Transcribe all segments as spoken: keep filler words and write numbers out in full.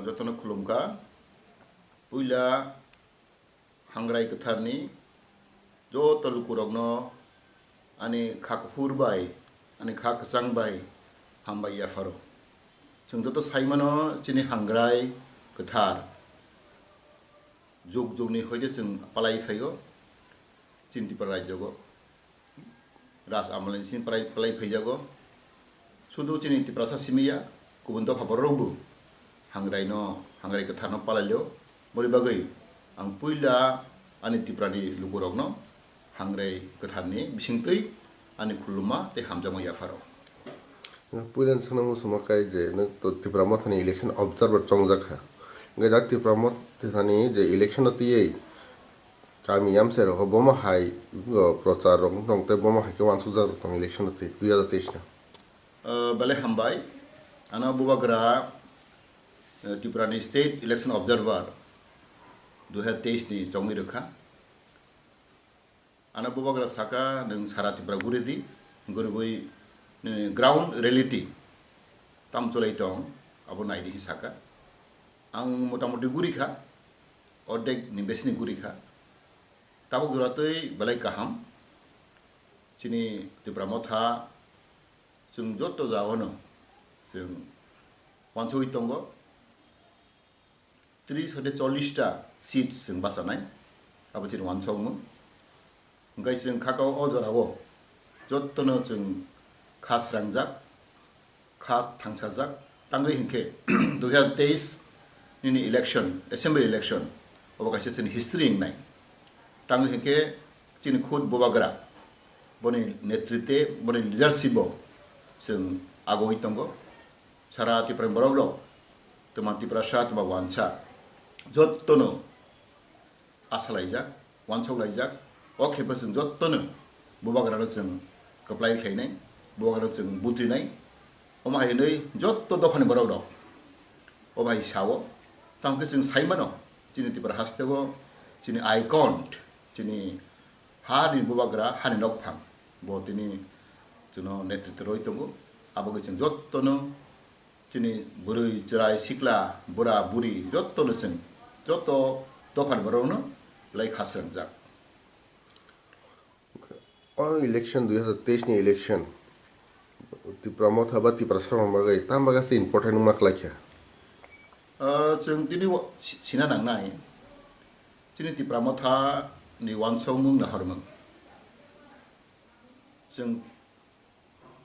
Jotono khulumkha. Puila Hangrai Kwtharni joto lukurokno ani kha kuphur bai, ani kha kwchang bai hambai yapharo. Chwng joto saimano chini Hangrai Kwthar jug jugni hoide chwng palai phaio chini Tripura rajyogo. Raj amolni simi palai, palai phaijago. Sudu chini Tiprasa simi ya, kubun dopha bororokbo Hangrai no, Hangrai Kwtharno palailio. Boni bagwi ang puila ani Tiprani lukurokno Hangrai Kwtharni bisingtwi ani khuluma tei hamjakma yapharo. Puila swngna muchungma kai je nwng to Tipra Mothani election observer chongjak kha. Hwnkhe jak Tipra Mothani je election o twiwi kami yamsai rok bomo hai, o, prochar rok wng tong tei bomo hai khe uansukjak rok tong election o twi dui hazar teis no. Ah, belai hambai. Ano bubagra, eh, Tripura ni State Election Observer dui hazar teis ni chongwi rwkha. Ano bubagra saka, "Nwng sara Tripura guri di, guribui, eh, ground reality tam chulai tong, abo nai di," hinwi saka. Ang motamoti guri kha, ordek ni besi ni guri kha. Tabuk jora twi belai kaham. Chini Tipra Motha chwng joto jagao no chwng uansugwi tongo. Tris hoite chollish ta seat chwng bachanai, abo chini uansukmung. Hwnkhe chwng khakao o jorao jotono chwng kha srangjak, kha thangsajak. Tangwi hinkhe dui hazar teis nini election, assembly election, obo kaisa chini history wngnai. Tangwi hinkhe chini khud bubagra, boni netritwe, boni leadership o chwng agoi tongo. Sara Tiprani borok rok, twma Tiprasa, twma wansa, jotono asa laijak, uansuk laijak. O khe bo chwng jotono bubagrano chwng kwplai khlainai, bubagrano chwng butrinai. Omo hai hwnwi joto dophani borok rok o bai sao. Tamo khe chwng sai mano, chini Tripura hasteo chini icon, chini hani bubagra, hani nokphang, bo tini chwngno netritw rwi tongo. Abo khe chwng jotono chini bwrwi, chwrai, sikla, bura, buri jotono chwng joto dophani borokno belai kha srangjak. O election dui hazar teis ni election, Tipra Motha ba Tiprasa rokni bagwi tam bagwi se important wngma kwlai kha? Ah, chwng tini o si-, sina nangnai, chini Tipra Motha ni uansukmung nahormung. Chwng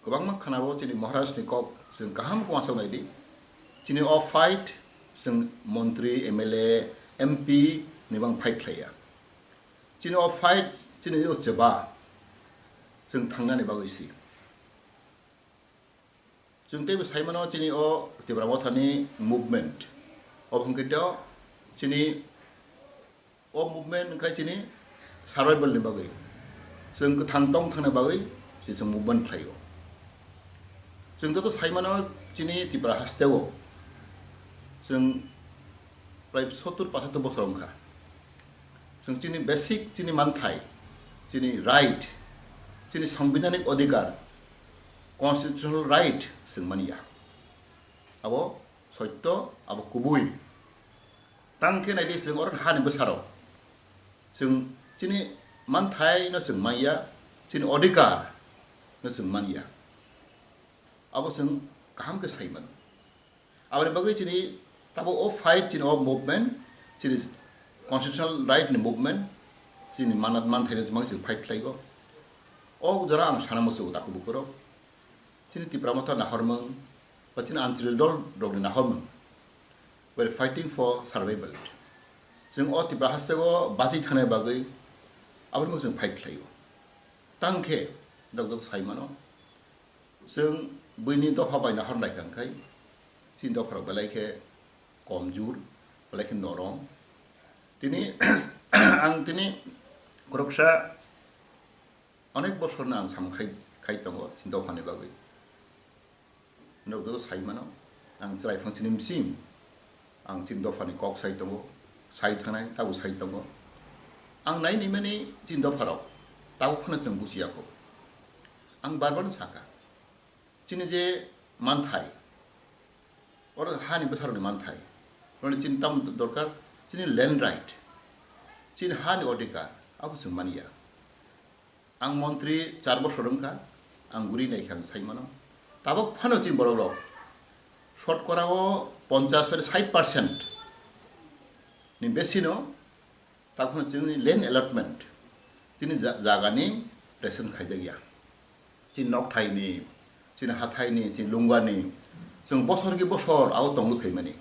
kwbangma khwnao chini Maharaj ni kok chwng kaham khe uansuk nai di. Chini o fight chwng montri, M L A, M P ni bang fight khlaiya. Chini o fight chini o chwba chwng thangnani bagwi si. Chwng teibo sai mano chini o Tipra Mothani movement. Obo hwnkhe to chini o movement wngkha chini survival ni bagwi. Chwng kwthang tong thangna bagwi se chwng movement khlaio. Chwng joto sai mano chini Tipra hasteo chwng prai sottur pachattur bosor wngkha. Chwng chini basic chini manthai, chini right, chini sangbidhanik odhikar, constitutional right chwng manya. Abo soitto, abo kubui. Tang khe nai di, chwng oro hani bwsarok chwng chini manthai no chwng manya, chini odhikar no chwng manya. Abo chwng kaham khe sai mano. Aboni bagwi chini tabo o fight, chini o movement, chini constitutional right ni movement, chini manat manthai no chwng fight khlaigo. O jora ang sana muchungo takhuk bukhurok, chini Tipra Motha nahormung ba chini Anchalik dol rokni nahormung, we are fighting for survival. Chwng o Tipra hasteo bachwi thangna bagwi aboni bagwi chwng fight khlaio. Tang khe jok jok sai mano, chwng buini dopha bai nahor nai kha, hwnkhe chini dopharok belai khe komjur, belai khe norom. Tini ang tini khoroksa onek bosorno ang sam khai, khai tongo chini dophani bagwi. Norok joto sai mano, ang chwrai phang chini bising ang chini dophani kok sai tongo, sai thangnai, tabuk sai tongo. Ang nai nai mani chini dopharok tabuk phano chwng buchiya kho. Ang bar bar no saka, chini je manthai, oro hani bwsarokni manthai, Roni chini tam dorkar, chini land right, chini hani odhikar, abo chwng manya. Ang montri char bosor wngkha, ang guri naikha ang sai mano. Tabok phano chini borok rok, shotkorao ponchas ari sait percent ni besino, tabok phano chini land allotment, chini ja-, jagani restriction khaijak ya. Chini nokthaini, chini hathaini, chini lungani, chwng bosor ki bosor abo tongwi phaimani.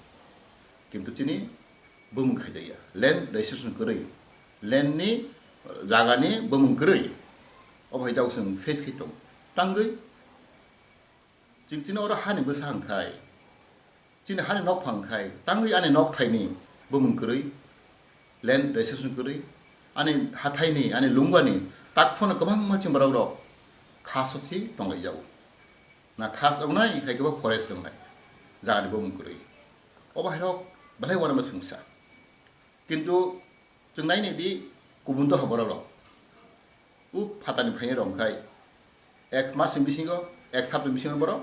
Kintu chini bumung khaijak ya. Land registration kwrwi, land ni, uh, jagani bumung kwrwi. Obo hai jagao chwng face khai tong. Tangwi chwng chini oro hani bwsa hwnkhai, chini hani nokphang khai, tangwi ani nokthaini bumung kwrwi, land registration kwrwi, ani hathaini, ani lungani, tak phano kwbangma chini borok rok khas o si tonglaijao. Na khas wngnai, hai khe bo forest wngnai, jagani bumung kwrwi. Obo hai rok belai uanama swngsa. Kintu chwng nai nai di, kubun doha borok rok. U phatani phainai rok khai ek mas ni bisingo, ek sapta ni bisingo borok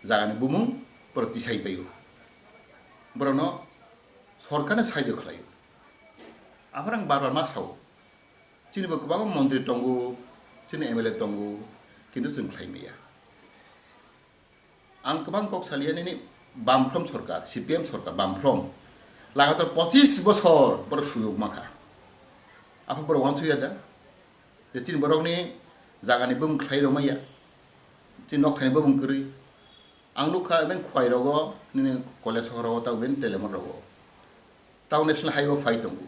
jagani bumung borok tisai paio. Borokno sorkarni sahajyo khlaio. Aphano ang bar bar ma sao. Chini bo kwbangma montri tongo, chini M L A tongo, kintu chwng khlai maya. Ang kwbang kok saliya nini Bamfront sorkar, C P M sorkar, Bamfront. Lagatar pochis bosor borok sujok makha. Aphano borok uansukya da? Je chini borokni jagani bumung khlai rwmaya, chini nokthaini bumung kwrwi. Ang nukha, even Khwai rogo, nini Kolesahar rogo, tei even Telemon rogo. Tei National Highway phai tongo,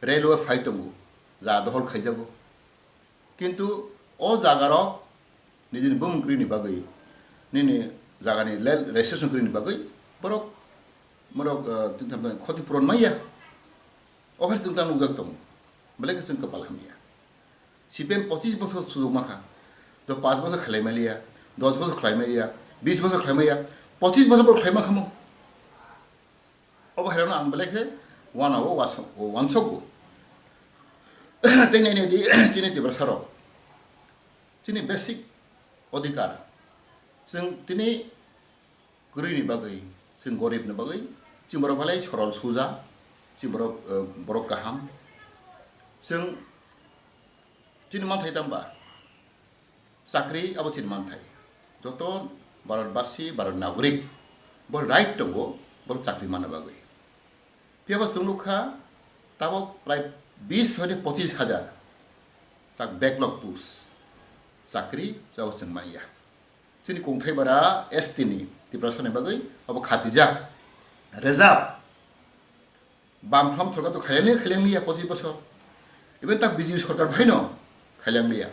railway phai tongo, ja dohol khaijago. Kintu o jagarok nijini bumung kwrwini bagwi, nini jagani land registration kwrwini bagwi borok, borok, uh, tini tham khoti puron maya. O hai chwng ta nukjak tongo. Belai khe chwng kwpal hamya. C P M pochis bosor sujok makha. Do panch bosor khlai maliya, dos bosor khlai maliya, bis bosor khlai maliya, pochis bosor bo khlai makhamo. Obo hairano ang belai khe uanao uansok-, uansogo. Tei nai nai di, chini Tiprasa rok, chini basic odhikar, chwng tini kwrwini bagwi, chwng goribni bagwi, chini borok belai sorol suja, chini borok, eh, borok kaham. Chwng chini manthai tamba? Chakri abo chini manthai. Joto Bharatbasi, Bharat nagorik, bo right tongo, borok chakri manna bagwi. Phiyaba chwng nukha, tabok prai bis hoite pochis hajar tak backlog post chakri abo chwng manya. Chini kongthai bara S T ni Tiprasa ni bagwi abo khatijak, reserve. Bamfront sorkar to khailang liya, khailang liya pochis bosor. Even tak B J P sorkar bhaino khailang liya.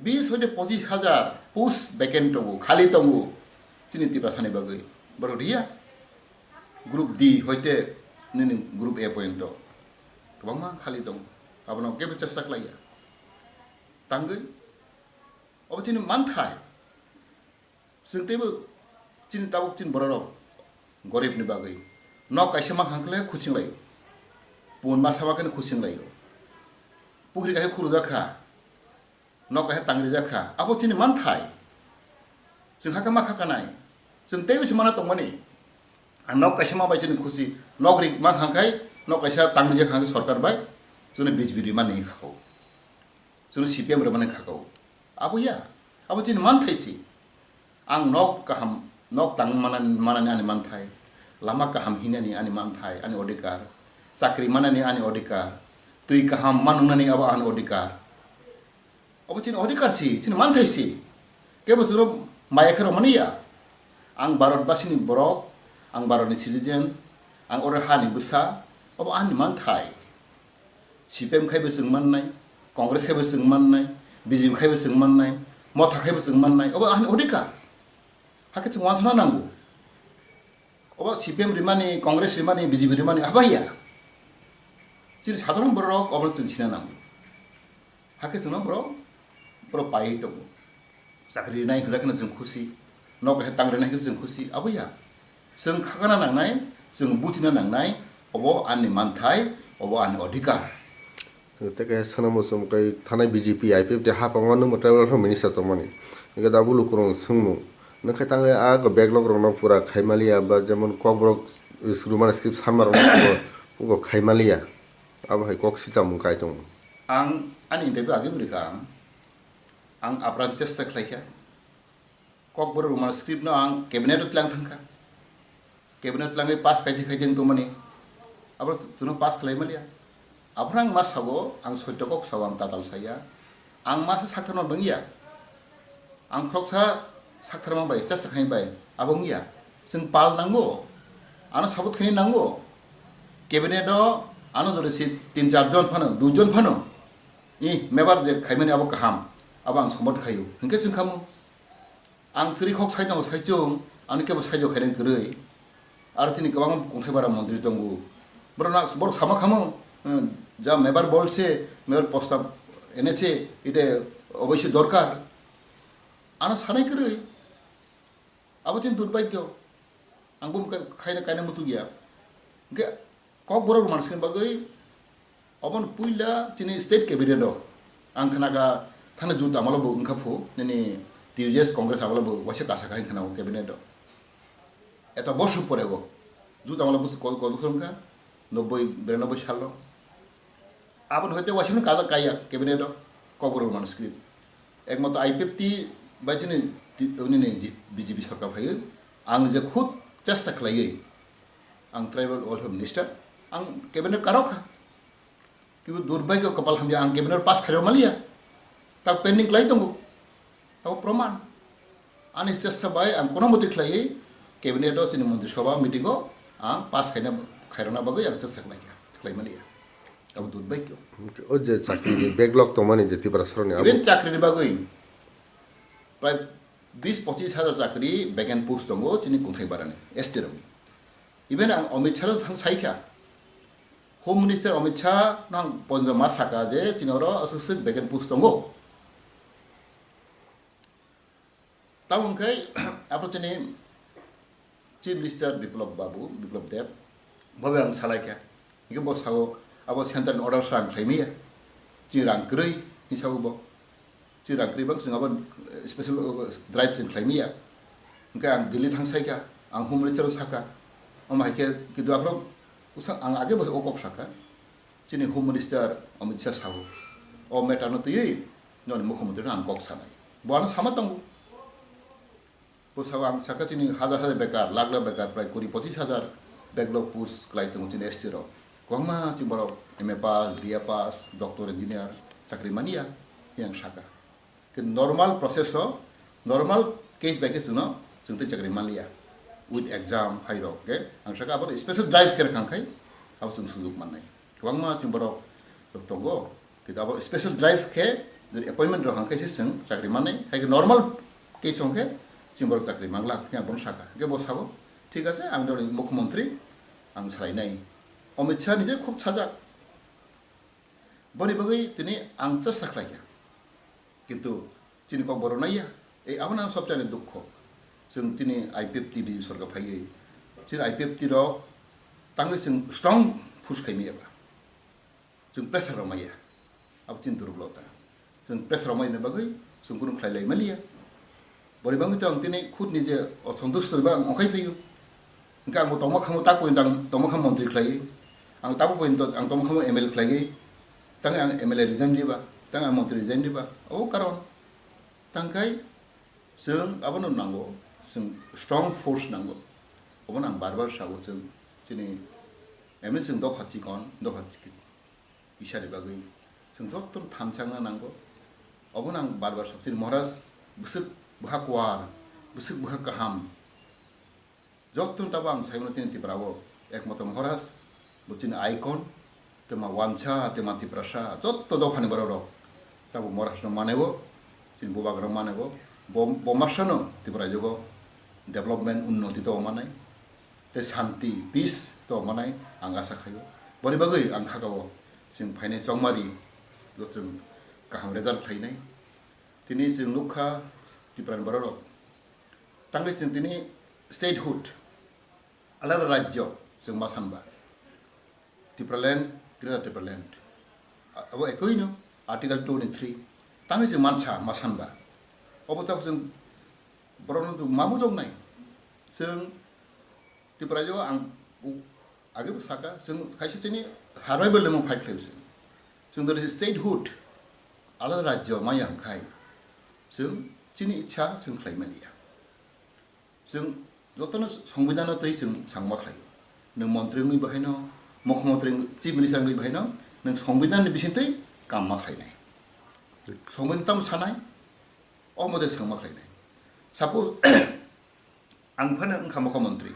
Bis hoite pochis hajar post vacant tongo, khali tongo chini Tiprasa ni bagwi. Borok riya? Group D hoite nini group A pointo kwbangma khali tongo. Abono kebo chesta khlaiya. Tangwi obo chini manthai. Chwng teibo chini tabuk chini bororok goribni bagwi nok kaisa ma hangkle khuching laio. Pun ma sama khe khuching laio. Pukhri kaisa khurujak kha. Nok kaisa tangrijak kha. Abo chini manthai. Chwng hakhe ma kha kanai. Chwng teibo se mana tongmani. Ang nok kaisa ma bai chini khusi. Nok ri ma hangkhai nok kaisa tangrijak hangkhe sorkar bai. Chwngno B J P rimani khakao. Chwngno C P M rimani khakao. Abo ya. Abo chini manthai si. Ang nok kaham, nok tang manani, manani ani manthai, lama kaham hinani ani manthai, ani odhikar, chakri manani ani odhikar, twi kaham ma nungnani abo ani odhikar. Abo chini odhikar si, chini manthai si. Kebo chwngno maya khe rwmani ya. Ang Bharatbasini borok, ang Bharatni citizen, ang oro hani bwsa, abo ani manthai. C P M khaibo chwng mannai, Congress khaibo chwng mannai, B J P khaibo chwng mannai, Motha khaibo chwng mannai, obo ani odhikar. Hakhe chwng uansukna nango. Obo C P M rimani, Congress rimani, B J P rimani, abo ya. Chini sadharon borok obo chwng sina nango. Hakhe chwngno borok, borok paiwi tongo. Chakri rinai hwnjakhe chwng khusi, nok kaisa tang rinai hwnjakhe chwng khusi, abo ya. Chwng khakana nangnai, chwng buchina nangnai, obo ani manthai, obo ani odhikar. Tei kaisa sana muchung kai thanai B J P, I P F T hapang mano mo tribal minister tongmani. Hingke da bulu kurung swngmung. Nokhe tangwi a go backlog rokno pura khaimaliya ba jemon kokborok Roman script sanma rokno pugo khaimaliya. Abo hai kok sichamo kai tongo. Ang ani interview age bwrwi kha ang. Ang apran chesta khlaikha. Kokborok Roman script no ang cabinet o tlang thangkha. Cabinet tlangwi pass khaidi khaidi wng tongmani. Abo chwngno pass khlai maliya. Aphano ang ma sago, ang soito kok sao, ang tatal saya. Ang ma se sakthar ma bangya. Ang khoroksa sakthar ma bai, chesta khai bai, abo wngya. Chwng pal nango. Ano sabut khaini nango. Cabinet o ano jodi si tin char jon phano, dui jon phano. I mebar je khaimani abo kaham. Abo ang somot khaio. Hinkhe chwng khamu. Ang chwri khok sai tongo saichung, ani kebo saijo khaireng kwrwi. Aro chini kwbangma kongthai bara montri tongo. Borok na, borok sama khamu, eh, ja mebar bolse, mebar posta enese, ite oboisyo dorkar. Ano sanai kwrwi. Abo chini durbhagyo. Ang bo khaina kaina muchungya. Hwnkhe Kokborok Roman script bagwi, oboni puila chini state cabinet o ang khnakha thani jut amalo bo wngkha phu, nini T U J S Congress amalo bo waisa kasa kha wngkha na o cabinet o. Eto bosuk pore bo jut amalo bo kol, kol wngkha nobboi, biranoboi salo. Aboni hoite waisa no kajak kaiya cabinet o Kokborok Roman script. Ekmato I P F T bai chini ti-, nini ji-, B J P sorkar phaiwi ang je khud chesta khlaiwi ang tribal welfare minister, ang cabinet karokha. Kibu durbhagyo kopal hamya ang cabinet pass khairok maliya. Tak pending khlai tongo. Abo proman. Ani chesta bai ang kono moti khlaiwi cabinet o chini montri sabha meeting o ang pass khaina, khairokna bagwi ang chesta khlaikha, khlai maliya. Abo durbhagyo. O je chakri ni backlog tongmani je Tripura soroni abo. Even chakri ni bagwi prai bis pochis hajar chakri vacant post tongo chini kongthai barani S T rokni. Even ang Amit Shah no thang saikha. Home Minister Amit Shah nang ponjo ma saka je chini oro aswk swk vacant post tongo. Tamo hwnkhe abo chini Chief Minister Biplab Babu, Biplab Deb, bobo ang salaikha. Hwnkhe bo sao abo central order sa ang khlaimaya. Chini rang kwrwi hinwi sao bo. Chini rang kwrwi bang chwng abo, eh, special, eh, drive chwng khlaimaya. Hwnkhe ang Delhi thang saikha, ang Home Minister sakha. Omo hai khe kidu aphro usa ang age bo o kok sakha. Chini Home Minister Amit Shah sao. O matter no twiwi noni Mukhyamantri no ang kok sanai. Bo ano sama tongo. Bwsao ang saka chini hajar hajar bekar, lakh lakh bekar, prai kuri pochis hajar backlog post kwlai tongo chini S T rok. Kwbangma chini borok M A pass, B A pass, doctor, engineer chakri mania, yang saka. Khe normal process o, normal case by case chwngno, chwng tei chakri manliya. With exam, hai rok, khe ang saka abo special drive khe rwkha khai, abo chwng sujuk mannai. Kwbangma chini borok rok tongo, kintu abo special drive khe, jodi appointment rok hang khe se chwng chakri mannai, hai khe normal case hong khe chini borok chakri mangla, khe ang bono saka. Hingke bo sabo, "Thik ache, ang nini mukhyamantri, ang salainai." Amit Shah ni je khub sajak. Boni bagwi tini ang chesta khlaikha. Kintu chini kok borok naiya. Ei, abono ang sobchani dukho. Chwng tini I P F T B sorkar phaiwi. Chini I P F T rok tangwi chwng strong push khaimaya ba. Chwng pressure rok maya. Abo chini durblota. Chwng pressure rok mayani bagwi chwng kunu khlai lai maliya. Bori bangwi to ang tini khud ni je osontusto ba ang ongkhai phaio. Hingke ang bo tongma khamu tak pointo ang tongma khamu montri khlaiwi. Ang tabo pointo ang tongma khamu M L A khlaiwi. Tang ang M L A resign riba, tang ang montri resign riba. Abo karon. Tangkhai chwng abono nango, chwng strong force nango. Obono ang bar bar sago chwng chini M L A chwng dopha chikon, dopha chikon. Isani bagwi chwng jotono thansa wngna nango. Obono ang bar bar sakha, chini Maharaj bwswk bwkha kuar, bwswk bwkha kaham. Jotono tabo ang saimano chini Tripura o ekmato Maharaj, bo chini icon, tei ma wansa, tei ma Tiprasa, joto dophani borok rok tabo Maharaj no manai o, chini bubagra manai o, bo, bo masa no Tripura jogo development unnoti to manai. Tei santi, peace to manai ang asa khaio. Boni bagwi ang khakao chwng phainai chongmari, bo chwng kaham result khlainai. Tini chwng nukha Tiprani bororok. Tangwi chwng tini statehood, alada rajyo chwng ma sanba. Tipraland, Greater Tipraland. A-, abo ekoino Article twenty-three. Tangwi chwng mansa ma sanba. Obo tabuk chwng Borokno chwng ma bujoknai? Chwng Tripura o ang u-, age bo saka, chwng kaisa chini survival ni fight khlai se. Chwng the statehood alada rajyo maya hwnkhe chwng chini ichha chwng khlai maliya. Chwng jotono songbidan no twi chwng sangma khlai. Nwng montri wngwi bahaino, mukhyamantri wngwi, chief minister wngwi bahaino nwng songbidan ni bisingtwi kamma khlainai. Songbidan tamo sanai, o mode sangma khlainai. Suppose ang phano wngkha mukhyamantri,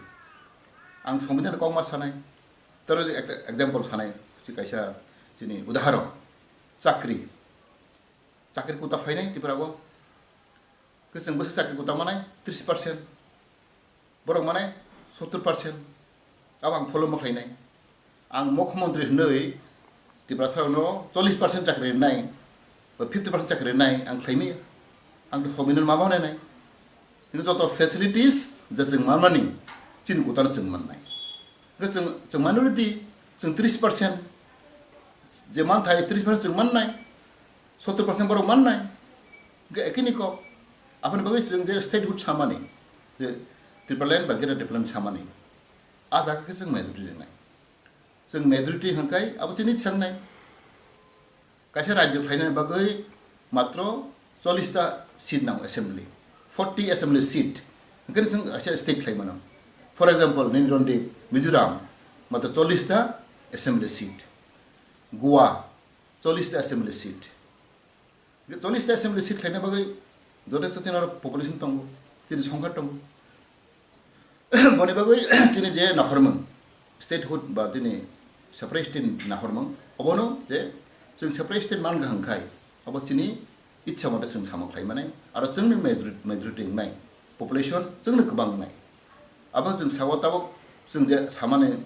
ang songbidan kokma sanai, toro ekta example sanai, si kaisa chini udahoron, chakri, chakri kuta phainai Tripura o, khe chwng bwswk chakri kuta manai tris percent, borok manai sottur percent, abo ang follow ma khlainai. Ang mukhyamantri hwnwi Tiprasarokno chollish percent chakri rwnai ba fifty percent chakri rwnai ang khlaimaya. Ang to sobinan ma manai nai. Hingke joto facilities je chwng manmani chini kutano chwng mannai. Hingke chwng, chwng minority, chwng tris percent, je manthai tris percent chwng mannai, sottur percent borok mannai. Hingke ekini kok, aboni bagwi chwng je statehood samani, je Tipraland ba Greater Tipraland samani, a jaga khe chwng majority rwnai. Chwng majority hwnkhai abo chini swngnai. Kaisa rajyo khlaina bagwi matro chollish ta seat nango assembly, forty assembly seat. Hwnkhe chwng kaisa state khlai mano. For example, nini ronde Mizoram matro chollish ta assembly seat, Goa chollish ta assembly seat. Chollish ta assembly seat khlaina bagwi jotesto chini oro population tongo, chini songkha tongo. Boni bagwi chini je naharmung, statehood ba chini separate state naharmung, obono je chwng separate state man kaham khai, abo chini ichha mote chwng samung khlai mani, aro chwngni majority, majority wngnai, population chwngni kwbang wngnai. Abo chwng sao tabuk chwng je samani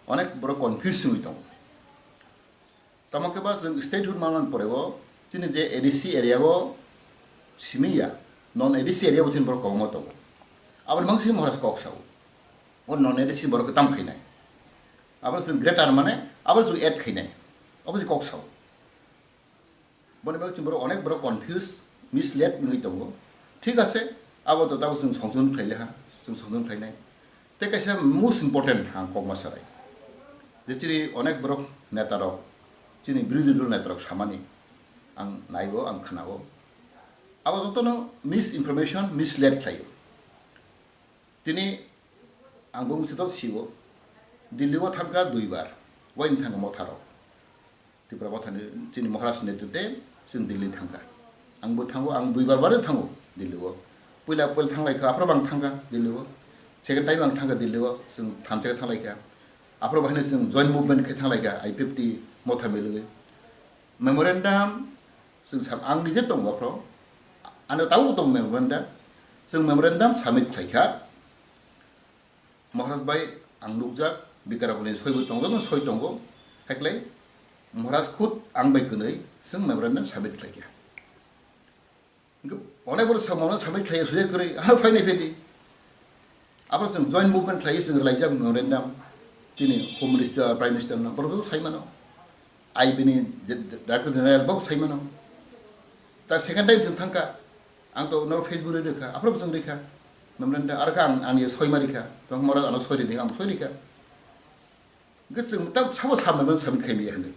onek borok confuse wngwi tongo. Tamo khe ba chwng statehood manmani pore o chini je A D C area o simi ya, non A D C area bo chini borok kwbangma tongo. Aboni mangsi Maharaj kok sao. O non A D C borok khe tam khainai. Abo chwng greater mane abo chwng add khainai. Abo se kok sao. Boni bagwi chwng borok onek borok confuse, misled wngwi tongo. Thik ase, abo to tabo chwng songjon khlai le ha, chwng songjon khlainai. Tei kaisa most important ang kok ma sarai. Je chini onek borok neta rok, chini birodhi dol neta rok samani ang naigo, ang khnao. Abo jotono misinformation, misled khlaio. Tini ang bo mwswk sio, Delhi o thangkha duibar, waini thangkha motha rok. Tripura mothani chini Maharaj ni netrite chwng Delhi thangkha. Ang bo thango, ang duibar bare thango Delhi o. Puila puila thanglaikha, aphuru bo ang thangkha Delhi o. Second time ang thangkha Delhi o, chwng thansa khe thanglaikha. Aphuru bo haino chwng joint movement khe thanglaikha, I P F T motha milwi. Memorandum chwng sam, ang nije tongo aphuru. Ano tabuk tong memorandum. Chwng memorandum submit khlaikha. Maharaj bai ang nukjak, Bikarakuli soi bo tongo, no soi tongo. Haikhlai Maharaj khud ang bai kwnwi chwng memorandum submit khlaikha. Hingke onek borok samano submit khlaiya suya kwrwi, ah, phaini phaidi. Abo chwng joint movement khlaiwi chwng rwlaijak memorandum. Chini Home Minister, Prime Minister no, borok joto sai mano. I B ni je-, Director General bo sai mano. Ta second time chwng thangkha. Ang to norok Facebook ri rwkha, aphuru bo chwng rikha. Memorandum, arokhe ang, ang ye soi ma rikha. Tong mora ano soi ri di, ang soi rikha. Hingke chwng ta sabo samani mano submit khaimaya hinwi.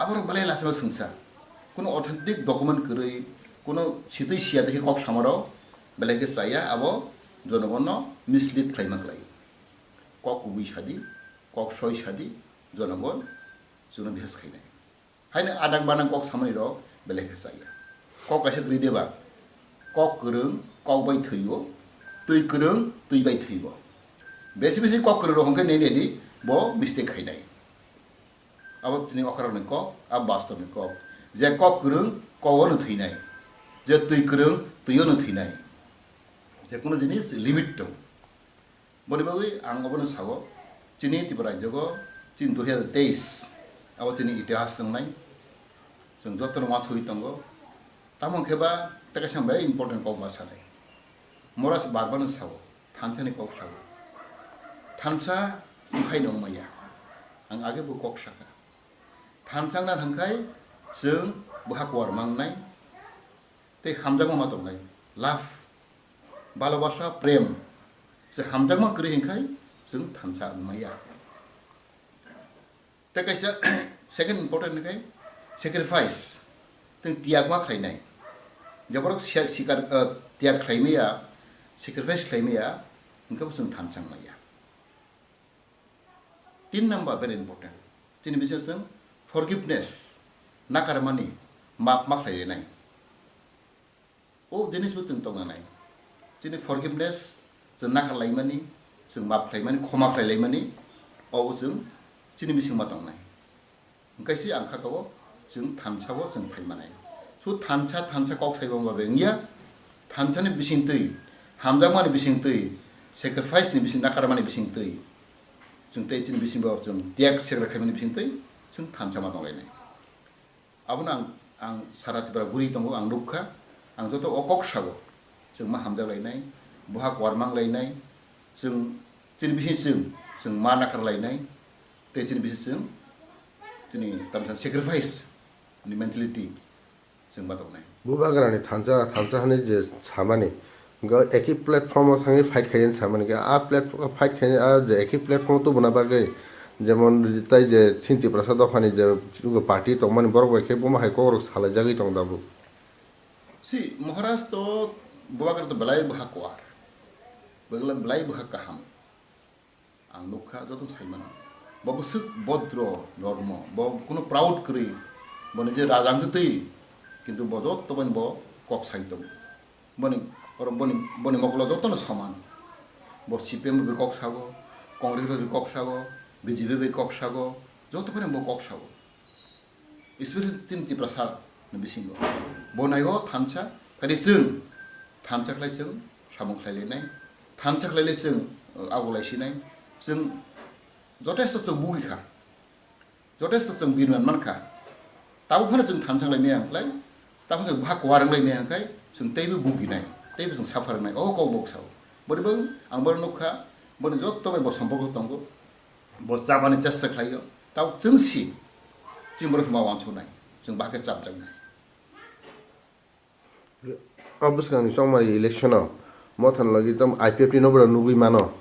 Aborok belai lachima swngsa. Kuno authentic document kwrwi, kuno sitwi siya dekhe kok samarok belai khe chaya, abo jonogonno mislead khlaima klai. Kok kubui sadi, kok soi sadi, jonogon chwngno bihes khainai. Haino adang banang kok samani rok belai khe chaya. Kok kaisa kwrwi deba. Kok kwrwng kok bai thwio, twi kwrwng twi bai thwio. Besi besi kok kwrwng rok hwnkhe nini di bo mistake khainai. Abo chini okra rokni kok, abo bastobni kok. Je kok kwrwng kok ono thwinai. Je twi kwrwng twi ono thwinai. Je kono jinis limit tong. Boni bagwi ang obono sao, chini Tripura rajyogo chini dui hazar teis abo chini itihas wngnai, chwng jotono uansugwi tongo. Tamo khe ba tei kaisa very important kok ma sanai. Maharaj bar bar no sao, thansa ni kok sao. Thansa swngkhai nong maya. Ang age bo kok saka. Thansa wngna thangkhai chwng bwkha kuar mangnai tei hamjakma ma tongnai. Love Bhalobasa, prem, se hamjakma kwrwi hinkhai chwng thansa wngmaya. Tei kaisa second important hinkhai sacrifice, tei tiyagma khlainai. Jeborok sia-, sikar, eh, tiyag khlaimaya, sacrifice khlaimaya, hwnkhe bo chwng thansa wngmaya. Tin number very important. Chini bisingo chwng forgiveness, nakarmani, map ma khlailainai. O jinis bo chwng tongnanai. Chini forgiveness, chwng nakar laimani, chwng map khlaimani, khoma khlailaimani, obo chwng chini bisingo ma tongnai. Hwnkhe se ang kha kao chwng thansa o chwng phai manai. So thansa, thansa kok saibo ba bengya, thansa ni bising twi, hamjakmani bising twi, sacrifice ni bising, nakarmani bising twi, chwng tei chini bising bo chwng tiyag segra khaimani bising twi, chwng thansa ma tonglainai. Abono ang, ang sara Tripura guri tongo, ang nukha, ang joto o kok sao, chwng ma hamjak lainai, boha kuar mang lainai, chwng chini bising chwng, chwng ma nakar lainai, tei chini bising chwng, chini tamsa sacrifice ni mentality chwng ma tongnai. Bubagrani thansa, thansa hani je samani, Ga eki platform o thangwi fight khaiyani samani khe, a platform fight khaiyani, a je eki platform o tubuna bagwi, jemon tai je Thin Tiprasa dophani je chugo party tongmani borok bai khe bomo hai kokrok salaijagwi tong tabuk. Si, Maharaj to Bubagra to belai bwha kuar, belai, belai bwha kaham. Ang nukha joto sai mano. Bo bwswk bodro normo, bo kuno proud kwrwi, boni je rajang twi, kintu bo joto bai bo kok sai tongo. Boni, oro boni, boni mokolo jotono soman. Bo C P M bai kok sago, Congress bai kok sago, B J P bai kok sago, joto bai bo kok sago. Especially chini Tiprasa ni bisingo. Bo naigo thansa, phai chwng thansa khlai chwng samung khlai lainai, thansa khlai le chwng, uh, ago lai sinai, chwng jotesto chwng bugwi kha, jotesto chwng birman man kha. Tabuk phano chwng thansa lai maya khlai, tabuk chwng bha kuar lai maya khlai, chwng teibo buginai, teibo chwng suffer nai, o kok bok sao. Boni bwng ang bono nukha, boni jotto bai bo somporko tongo, bo chabani chesta khlaio, tabuk chwng si, chini borok ma wansuknai, chwng bahai khe chapjaknai. O bwskangni chongmani election-o Mothan logi tamo I P F T no bwrwi nugwi mano.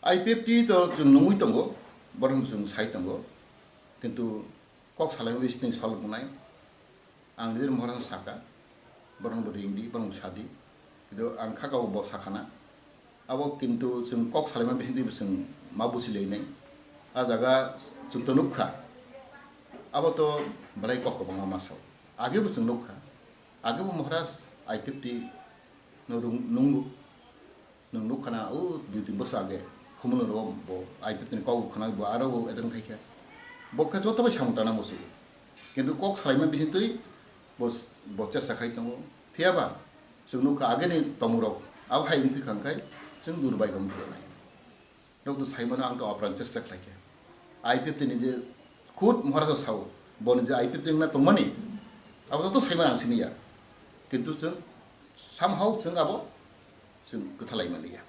I P F T to chwng nungwi tongo, borok chwng sai tongo, kintu kok salaimani bising solve wngnai. Ang nini Maharaj saka, borokno bo ring di, borokno bo sa di. Kintu ang kha kabo bo sakha na. Abo kintu chwng kok salaima bising twi bo chwng ma busi lainai. A jaga chwng to nukha. Abo to belai kok kwbangma ma sao. Age bo chwng nukha. Age bo Maharaj I P F T no rung-, nungo. Nwng nukha na, o dui tin bosor age, Khumulwng rogo bo I P F T ni kok khna bo aro bo attend khai kha. Bo khe joto bai samung tana muchungo. Kintu kok salaima bising twi bo, bo chesta khai tongo. Phiya ba, chwng nukha ageni tongmung rok, abo hai wngphi kha hwnkhe chwng dur bai khe wngphi rwnai. Rok to sai mano ang to apran chesta khlai kha. I P F T ni je khud Maharaj sao, bo ni je I P F T wngna tongmani, abo joto sai mano ang siniya. Kintu chwng somehow chwng abo chwng kwthalai manliya.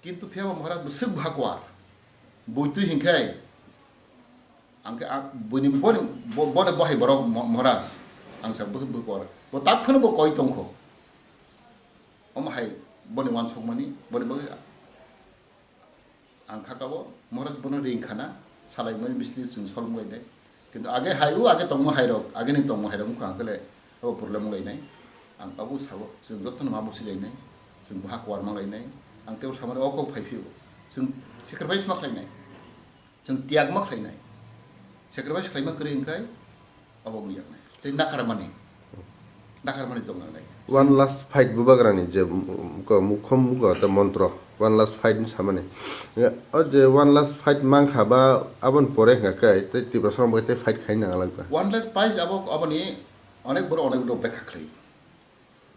Kintu phiya bo Maharaj bwswk bha kuar. Bui twi hinkhe ang khe ang buini boni bo-, boni bohai borok Mo-, Maharaj ang sa bwswk bha kuar. Bo tak phano bo koi tongkho. Omo hai boni wansukmani, boni bagwi ang kha kabo Maharaj bono ring khana, salaimani bisni chwng solmung lainai. Kintu age hai o age tongma hai rok, age ni tongma hai rok wngkha hwnkhe le abo problem wng lainai. Ang abo sabo chwng jotono ma busi lainai, chwng boha kuar ma lainai. Ang tebo samani o kok phai phio, chwng sacrifice ma khlainai, chwng tiyag ma khlainai. Sacrifice khlaima kwrwi hwnkhe abo wng yaknai. Tei nakarmani, nakarmani chwng nangnai. One last fight bubagrani je, um, ko mukhom mugo ta montro. One last fight ni samani. Ya, o je one last fight mankha ba aboni pore hwnkha khe tei Tiprasa rok bai tei fight khai nang langkha. One last fight abo, aboni onek borok onek rok bekha khlai.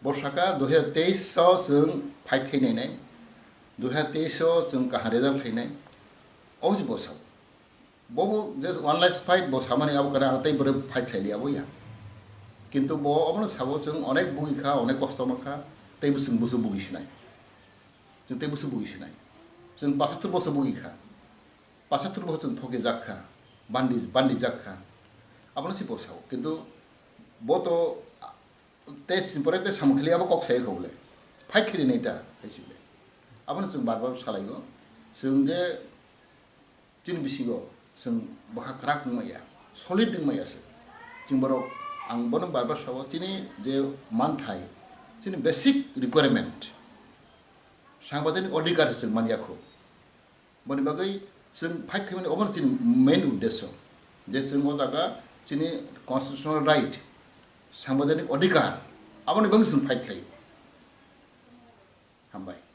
Bo saka dui hazar teis o chwng fight khai nai nai. Dui hazar teis o chwng kaham result khai nai. O se bo sao. Bo bo je one last fight bo samani abo kana tei bwrwi fight khaili abo ya. Kintu bo obono sabo chwng onek bugi kha, onek kosto mankha, tei bwswng busu bugi sinai. Chwng tei busu bugi sinai. Chwng pasatur boso bugi kha. Pasatur boso chwng thoke jak kha. Bandi, bandi jak kha. Abono si bo sao. Kintu bo to Tei chini pore tei samung khili abo kok sai kho bole. Fight khili nai ta hai si bole. Abono chwng bar bar salai o. Chwng je chini bisingo chwng bwkha kwrak wng maya, solid wng maya se. Chwng borok ang bono bar bar sao chini je manthai, chini basic requirement, sangbadenik odhikar chwng man ya kho. Boni bagwi chwng fight khaimani obono chini main uddesyo. Je chwng o jaga chini constitutional right, sangbadenik odhikar, aboni bagwi chwng fight khlai. Hambai.